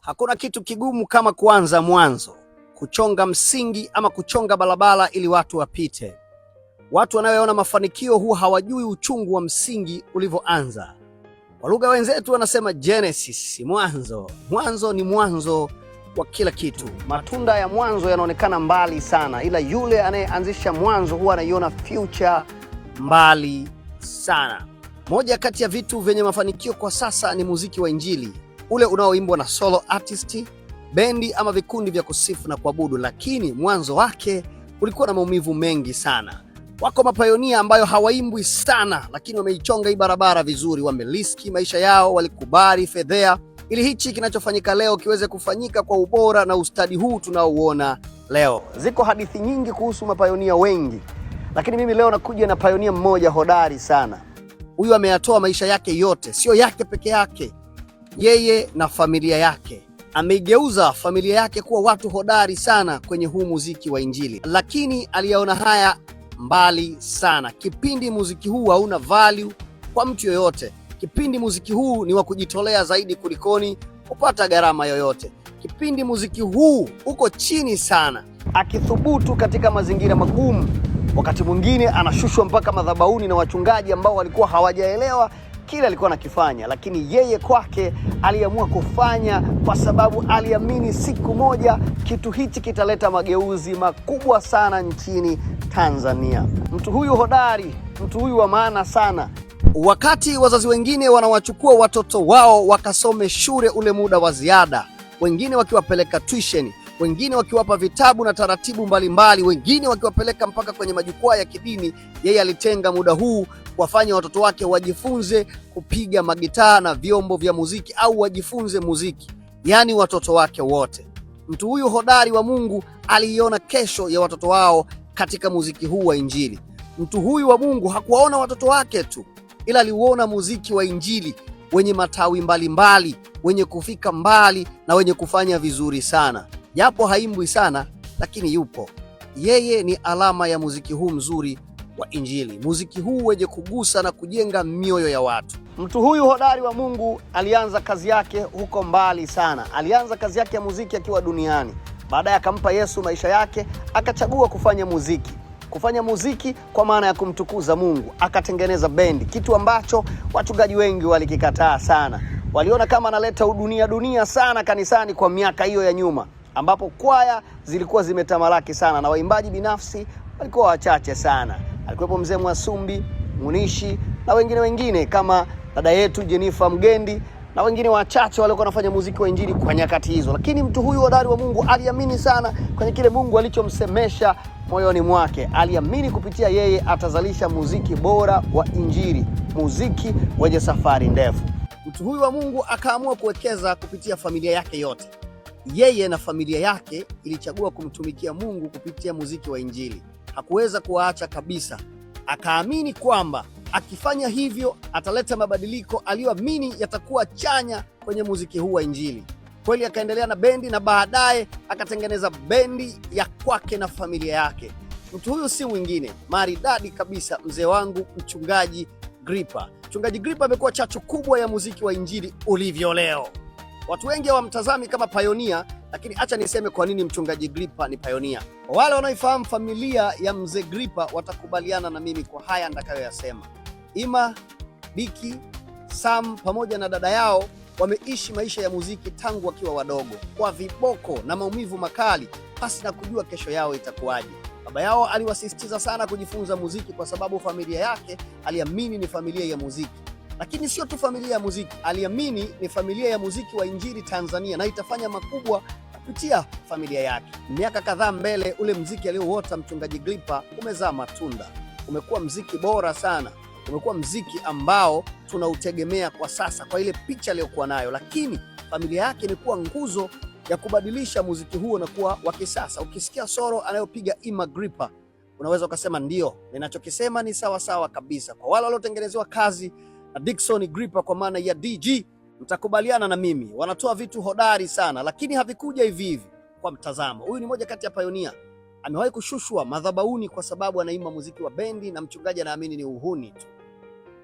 Hakuna kitu kigumu kama kuanza mwanzo, kuchonga msingi ama kuchonga barabara ili watu wapite. Watu wanaoona mafanikio huwa hawajui uchungu wa msingi ulivyoanza. Kwa lugha wenzetu wanasema Genesis, mwanzo. Mwanzo ni mwanzo wa kila kitu. Matunda ya mwanzo yanaonekana mbali sana, ila yule anayeanzisha mwanzo huwa anaiona future mbali sana. Moja kati ya vitu vyenye mafanikio kwa sasa ni muziki wa Injili, ule unaoimbwa na solo artist, bendi ama vikundi vya kusifu na kuabudu, lakini mwanzo wake ulikuwa na maumivu mengi sana. Wako mapayonia ambayo hawaimbwi sana, lakini wameichonga hii barabara vizuri, wameliski maisha yao, walikubali fedhea ili hichi kinachofanyika leo kiweze kufanyika kwa ubora na ustadi huu tunaouona leo. Ziko hadithi nyingi kuhusu mapayonia wengi, lakini mimi leo nakuja na payonia mmoja hodari sana. Huyu ameyatoa maisha yake yote, sio yake peke yake, yeye na familia yake. Ameigeuza familia yake kuwa watu hodari sana kwenye huu muziki wa Injili, lakini aliyaona haya mbali sana. Kipindi muziki huu hauna value kwa mtu yoyote, kipindi muziki huu ni wa kujitolea zaidi kulikoni kupata gharama yoyote, kipindi muziki huu uko chini sana, akithubutu katika mazingira magumu. Wakati mwingine anashushwa mpaka madhabahuni na wachungaji ambao walikuwa hawajaelewa kile alikuwa anakifanya, lakini yeye kwake aliamua kufanya kwa sababu aliamini siku moja kitu hichi kitaleta mageuzi makubwa sana nchini Tanzania. Mtu huyu hodari, mtu huyu wa maana sana. Wakati wazazi wengine wanawachukua watoto wao wakasome shule ule muda wa ziada, wengine wakiwapeleka tuition, wengine wakiwapa vitabu na taratibu mbalimbali, wengine wakiwapeleka mpaka kwenye majukwaa ya kidini, yeye alitenga muda huu kuwafanya watoto wake wajifunze kupiga magitaa na vyombo vya muziki au wajifunze muziki, yaani watoto wake wote. Mtu huyu hodari wa Mungu aliiona kesho ya watoto wao katika muziki huu wa Injili. Mtu huyu wa Mungu hakuwaona watoto wake tu, ila aliuona muziki wa Injili wenye matawi mbalimbali mbali, wenye kufika mbali na wenye kufanya vizuri sana. Japo haimbwi sana, lakini yupo. Yeye ni alama ya muziki huu mzuri wa Injili, muziki huu wenye kugusa na kujenga mioyo ya watu. Mtu huyu hodari wa Mungu alianza kazi yake huko mbali sana. Alianza kazi yake ya muziki akiwa duniani, baadaye akampa Yesu maisha yake, akachagua kufanya muziki kufanya muziki kwa maana ya kumtukuza Mungu, akatengeneza bendi, kitu ambacho wachungaji wengi walikikataa sana. Waliona kama analeta udunia dunia sana kanisani kwa miaka hiyo ya nyuma, ambapo kwaya zilikuwa zimetamalaki sana na waimbaji binafsi walikuwa wachache sana. Alikuwepo mzee Mwasumbi, Munishi na wengine wengine kama dada yetu Jennifer Mgendi na wengine wachache waliokuwa wanafanya muziki wa Injili kwa nyakati hizo. Lakini mtu huyu hodari wa Mungu aliamini sana kwenye kile Mungu alichomsemesha moyoni mwake. Aliamini kupitia yeye atazalisha muziki bora wa Injili, muziki wenye safari ndefu. Mtu huyu wa Mungu akaamua kuwekeza kupitia familia yake yote. Yeye na familia yake ilichagua kumtumikia Mungu kupitia muziki wa Injili. Hakuweza kuwaacha kabisa. Akaamini kwamba akifanya hivyo ataleta mabadiliko aliyoamini yatakuwa chanya kwenye muziki huu wa Injili. Kweli akaendelea na bendi na baadaye akatengeneza bendi ya kwake na familia yake. Mtu huyu si mwingine maridadi kabisa, mzee wangu Mchungaji Gripa. Mchungaji Gripa amekuwa chachu kubwa ya muziki wa Injili ulivyo leo. Watu wengi hawamtazami kama payonia, lakini acha niseme kwa nini Mchungaji Gripa ni payonia. Kwa wale wanaoifahamu familia ya mzee Gripa watakubaliana na mimi kwa haya nitakayoyasema. Ima, Biki, Sam pamoja na dada yao wameishi maisha ya muziki tangu wakiwa wadogo, kwa viboko na maumivu makali, pasi na kujua kesho yao itakuwaje. Baba yao aliwasisitiza sana kujifunza muziki kwa sababu familia yake aliamini ni familia ya muziki. Lakini sio tu familia ya muziki, aliamini ni familia ya muziki wa Injili Tanzania na itafanya makubwa kupitia familia yake. Miaka kadhaa mbele, ule mziki aliouota Mchungaji Gripa umezaa matunda, umekuwa mziki bora sana, umekuwa mziki ambao tunautegemea kwa sasa kwa ile picha aliyokuwa nayo, lakini familia yake imekuwa nguzo ya kubadilisha muziki huo na kuwa wa kisasa. Ukisikia soro anayopiga Ima Gripa unaweza ukasema ndio, ninachokisema ni sawa sawa kabisa. Kwa wale waliotengenezewa kazi na Dickson Gripa kwa maana ya DG, mtakubaliana na mimi, wanatoa vitu hodari sana, lakini havikuja hivi hivi kwa mtazamo. Huyu ni moja kati ya payonia, amewahi kushushwa madhabahuni kwa sababu anaimba muziki wa bendi na mchungaji anaamini ni uhuni tu.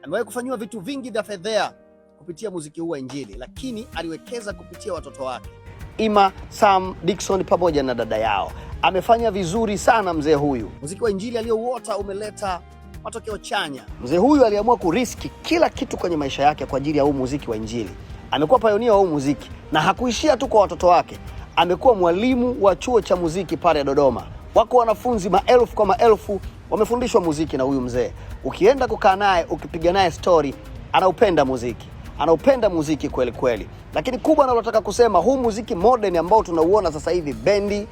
Amewahi kufanyiwa vitu vingi vya fedhea kupitia muziki huu wa Injili, lakini aliwekeza kupitia watoto wake. Ima, Sam, Dickson pamoja na dada yao. Amefanya vizuri sana mzee huyu. Muziki wa injili aliyouota umeleta matokeo chanya. Mzee huyu aliamua kurisk kila kitu kwenye maisha yake kwa ajili ya huu muziki wa injili. Amekuwa pioneer wa huu muziki na hakuishia tu kwa watoto wake. Amekuwa mwalimu wa chuo cha muziki pale Dodoma. Wako wanafunzi maelfu kwa maelfu wamefundishwa muziki na huyu mzee. Ukienda kukaa naye, ukipiga naye story, anaupenda muziki, anaupenda muziki kweli kweli. Lakini kubwa analotaka kusema, huu muziki modern ambao tunauona sasa hivi, bendi,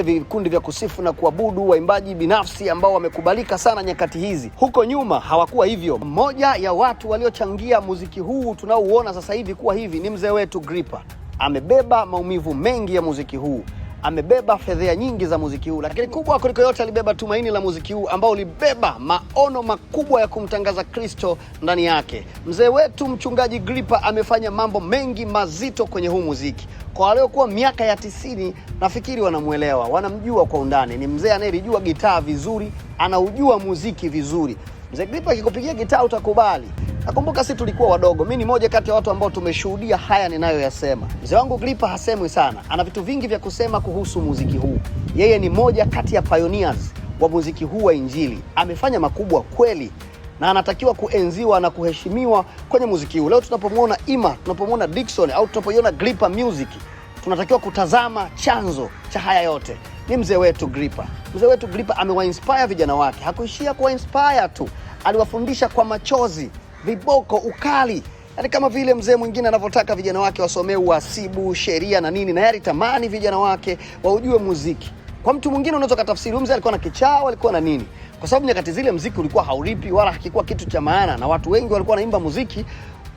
vikundi vya kusifu na kuabudu, waimbaji binafsi ambao wamekubalika sana nyakati hizi, huko nyuma hawakuwa hivyo. Mmoja ya watu waliochangia muziki huu tunaouona sasa hivi kuwa hivi ni mzee wetu Gripa. Amebeba maumivu mengi ya muziki huu, amebeba fedhea nyingi za muziki huu, lakini kubwa kuliko yote alibeba tumaini la muziki huu ambao ulibeba maono makubwa ya kumtangaza Kristo ndani yake. Mzee wetu mchungaji Gripa amefanya mambo mengi mazito kwenye huu muziki. Kwa waliokuwa miaka ya 90 nafikiri wanamuelewa, wanamjua kwa undani. Ni mzee anayelijua gitaa vizuri, anaujua muziki vizuri. Mzee Gripa akikupigia gitaa utakubali. Nakumbuka sisi tulikuwa wadogo, mi ni moja kati ya watu ambao tumeshuhudia haya ninayoyasema. Mzee wangu Gripa hasemwi sana, ana vitu vingi vya kusema kuhusu muziki huu. Yeye ni moja kati ya pioneers wa muziki huu wa injili. Amefanya makubwa kweli na anatakiwa kuenziwa na kuheshimiwa kwenye muziki huu. Leo tunapomwona Ima, tunapomwona Dickson au tunapoiona Gripa Music, tunatakiwa kutazama chanzo cha haya yote ni mzee wetu Gripa. Mzee wetu Gripa amewainspire vijana wake. Hakuishia kuwainspire tu, aliwafundisha kwa machozi, viboko, ukali, yaani kama vile mzee mwingine anavyotaka vijana wake wasomee uhasibu, sheria na nini, na yeye alitamani vijana wake waujue muziki. Kwa mtu mwingine unaweza kutafsiri huyu mzee alikuwa na kichaa, alikuwa na nini, kwa sababu nyakati zile muziki ulikuwa haulipi wala hakikuwa kitu cha maana, na watu wengi walikuwa wanaimba muziki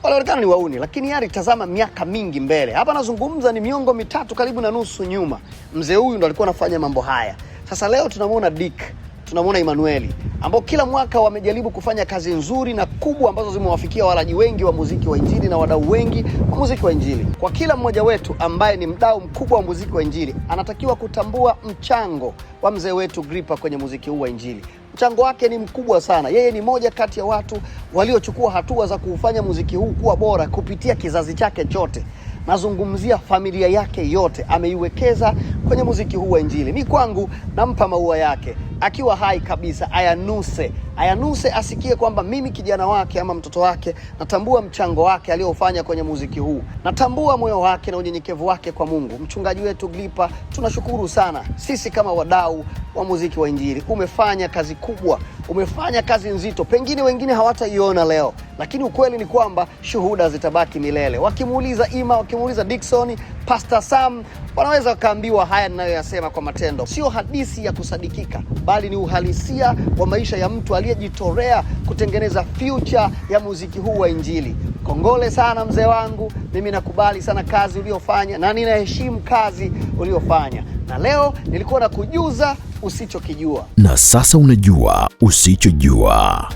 walionekana ni wauni, lakini yeye alitazama miaka mingi mbele. Hapa nazungumza ni miongo mitatu karibu na nusu nyuma, mzee huyu ndo alikuwa anafanya mambo haya. Sasa leo tunamuona Dick, tunamwona Emanueli ambao kila mwaka wamejaribu kufanya kazi nzuri na kubwa ambazo zimewafikia walaji wengi wa muziki wa injili na wadau wengi wa muziki wa injili. Kwa kila mmoja wetu ambaye ni mdau mkubwa wa muziki wa injili anatakiwa kutambua mchango wa mzee wetu Gripa kwenye muziki huu wa injili. Mchango wake ni mkubwa sana. Yeye ni moja kati ya watu waliochukua hatua za kuufanya muziki huu kuwa bora kupitia kizazi chake chote. Nazungumzia familia yake yote ameiwekeza kwenye muziki huu wa injili. Mi kwangu nampa maua yake akiwa hai kabisa, ayanuse, ayanuse, asikie kwamba mimi kijana wake ama mtoto wake natambua mchango wake aliofanya kwenye muziki huu, natambua moyo wake na unyenyekevu wake kwa Mungu. Mchungaji wetu Gripa, tunashukuru sana sisi kama wadau wa muziki wa injili. Umefanya kazi kubwa, umefanya kazi nzito, pengine wengine hawataiona leo, lakini ukweli ni kwamba shuhuda zitabaki milele. Wakimuuliza Ima, wakimuuliza Dickson, Pastor Sam, wanaweza wakaambiwa haya ninayoyasema kwa matendo. Sio hadisi ya kusadikika, bali ni uhalisia wa maisha ya mtu aliyejitolea kutengeneza future ya muziki huu wa injili. Kongole sana mzee wangu, mimi nakubali sana kazi uliyofanya na ninaheshimu kazi uliyofanya, na leo nilikuwa nakujuza usichokijua. Na sasa unajua usichojua.